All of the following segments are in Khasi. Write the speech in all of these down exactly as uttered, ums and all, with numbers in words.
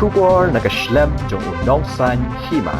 Khubor na ka shlem jong u nongsaiñ hima.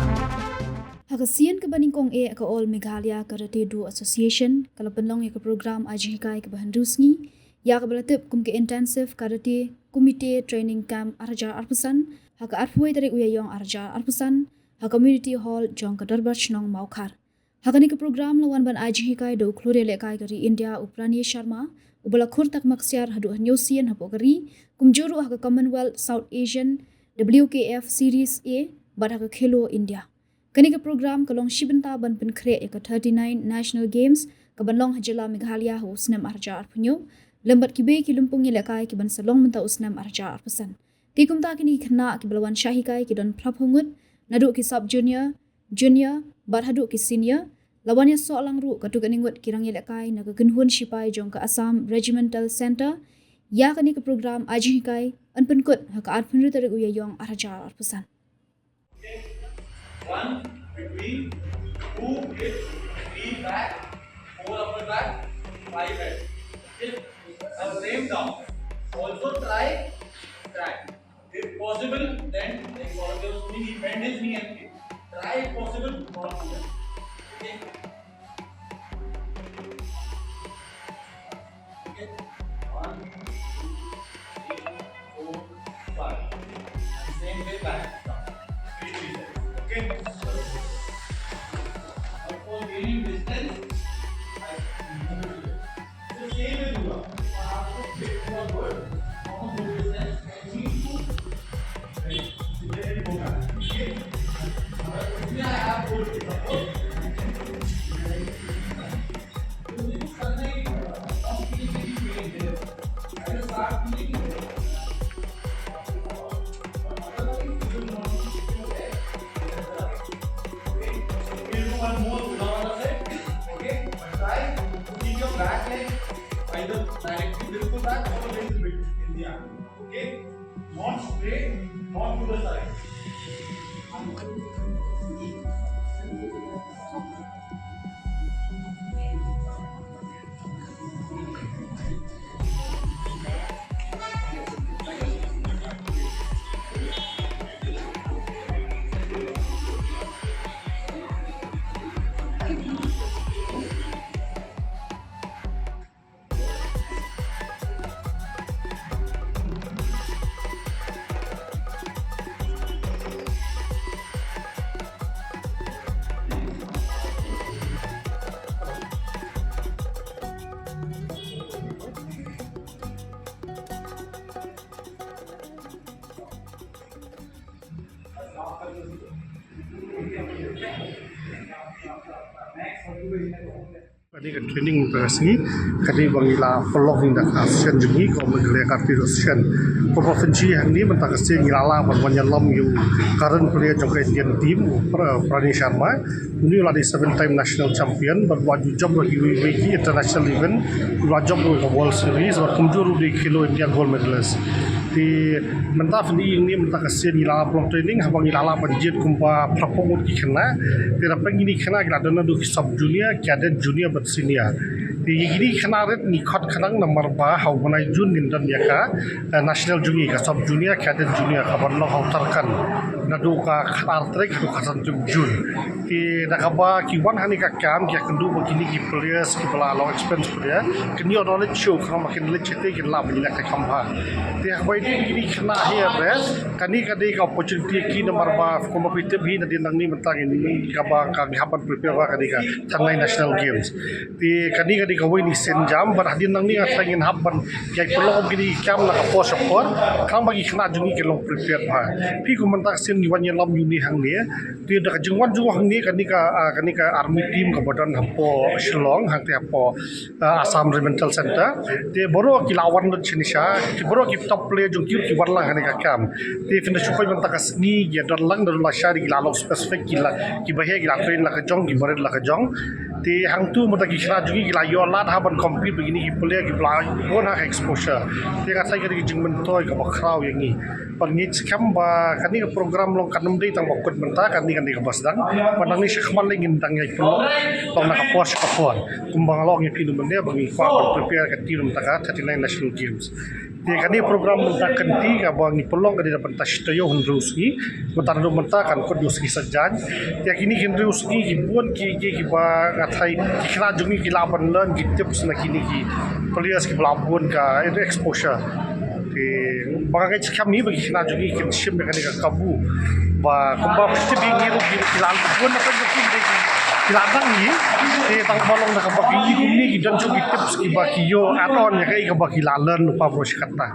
Ha ka sien kaba nyngkong eh, ka All Meghalaya Karate Do Association ka la pynlong ïa ka program ai jinghikai kaba hynriew sngi ïa kaba la tip kum ka Intensive Karate Kumite Training Camp ar hajar arphew san ha ka arphew tarik u Ïaïong ar hajar arphew san ha Community Hall jong ka Dorbar Shnong Mawkhar. Ha kane ka program la wan ban ai jinghikai da u khlur ïalehkai ka ri India u Pranesh Sharma, uba la khur tak maksiar haduh hynñiew sien hapoh ka ri, kumjuh ruh ha ka Commonwealth South Asian W K F Series A bad ha ka Khelo India. Kane ka program ka long shi bynta ban pynkhreh ïa ka thirty-nine National Games kaban long ha jylla Meghalaya ha u snem ar hajar arphew hynñiew, lem bad kiwei ki lympung ïalehkai kiban sa long mynta u snem ar hajar arphew san. Te kumta kine ki khynnah kiba la wan shah hikai ki don phra phew ngut, naduh ki sub junior, junior bad haduh ki senior. La wan ïasoh lang ruh katto katne ngut ki rangïalehkai na ka kynhun shipai jong ka Assam Regimental Centre ïa kane ka program ai jinghikai, yn pynkut ha ka arphew hynriew tarik u Ïaïong ar hajar arphew san. One between, two with, three back, four upper back, five head. Okay? Now same down. Also try, try. If possible, then, like, for the swing, he bend his knee and kick. Try if possible, not do that. Okay? Okay? One, two, three, four, five. And same way back. Now, straight reset. Okay? Now, for gaining distance, I move it. So, same way दूंगा. और आपको फिट हुआ गोल, और वो डिस्टेंस Either directly बिल्कुल back or a little bit in the angle. Okay? Not straight, not to the side. Kane ka training mynta ka sngi, kane ba ngi la pynlong da ka association jong ngi, ka Meghalaya Karate Association. Kumba phin shem hangne mynta ka sngi ngi la lah ban wan ïalam ïa u current player jong ka Indian team, u Pra-, Pranesh Sharma. Une u la dei seven time national champion, bad u la ju jop ruh ïa kiwei kiwei ki international event, u la jop ruh ïa ka World Series, bad kumjuh ruh u dei Khelo India gold medalist. Te mynta phin ïohi hangne mynta ka sngi ngi la pynlong training, haba ngi la lah ban jied kumba phra phew ngut ki khynnah. Te da peit kine ki khynnah ki la don naduh ki sub junior, cadet, junior bad senior. Te ïa kine ki khynnah rit ngi khot khnang namar ba ha u bnai June ngin don ïa ka, eh, national jong ngi ka sub junior, cadet junior kaban long ha u Uttarakhand. Naduh ka khatar tarik haduh ka san tarik June. Te da kaba ki wan hangne ka camp ki ïakynduh ba kine ki players kiba la long experienced player kin ïoh knowledge shuh, khnang ba kin leit shatei kin lah ban ïaleh ka kham bha. Te haba ïadei bad kine ki khynnah hi re, kane ka dei ka opportunity ki namar ba kumba phi tip hi nadien nangne mynta ngin, kaba ka ngi hap ban prepare ba ka dei ka thirty-nine National Games. Te kane ka dei kawei na ki sienjam, bad hadien nangne nga tharai ngin hap ban ïai pynlong kum kine ki camp na ka por sha por, khnang ba ki khynnah jong ngi kin long prepared bha. Phi, kum mynta ka sien ngi wan ïalam ïa une hangne. Te da ka jingwan jong u hangne kane ka, ah, kane ka army team kaba don hapoh Shillong, hangtei hapoh, ah, Assam Regimental Centre. Te baroh ki la wan lut shane sha, ki baroh ki top player jong ki ruh ki wan lang hangne ka camp. Te phin da shu peit mynta ka sngi ki don lang, da la shai ki la long specific, ki la, kiba heh ki la train la ka jong, kiba rit la ka jong. Te hangtu mynta ki khynnah jong ngi ki la ïoh lad ha ban compete bad kine ki player kiba la bun ha ka exposure. Te nga tharai ka dei ka jingmyntoi kaba khraw ïa ngi. Bad ngi skhem ba kane ka program long kan ym dei tang ba kut mynta, kane ka dei kaba sdang. Bad nangne shakhmat lei ngin dang ïai pynlong, long na ka por sha ka por. Kumba nga la ong ïa phi mynne ba ngi kwah ban prepare ka team mynta ka thirty-nine National Games. Te kane program mynta kynti kaba ngi pynlong kane da mynta shi taïew hynriew sngi. Mynta naduh mynta kan kut ïoh sngi Saitjaiñ. Te kine ki hynriew sngi ki bun ki ki kiba nga tharai ki khynnah jong ngi ki lah ban learn ki tips na kine ki players kiba lah bun ka exposure. Te ba nga ngeit skhem hi ba ki khynnah jong ngi kin shim ïa kane ka kabu ba kumba phi tip ïa ngi ruh ki lah bun na ka jong ki ki lah dang hi. Te tang ba long da kaba ki i kumne ki don shuh ki tips kiba ki ïoh add on ïa kaei kaba ki lah learn lypa baroh shi katta.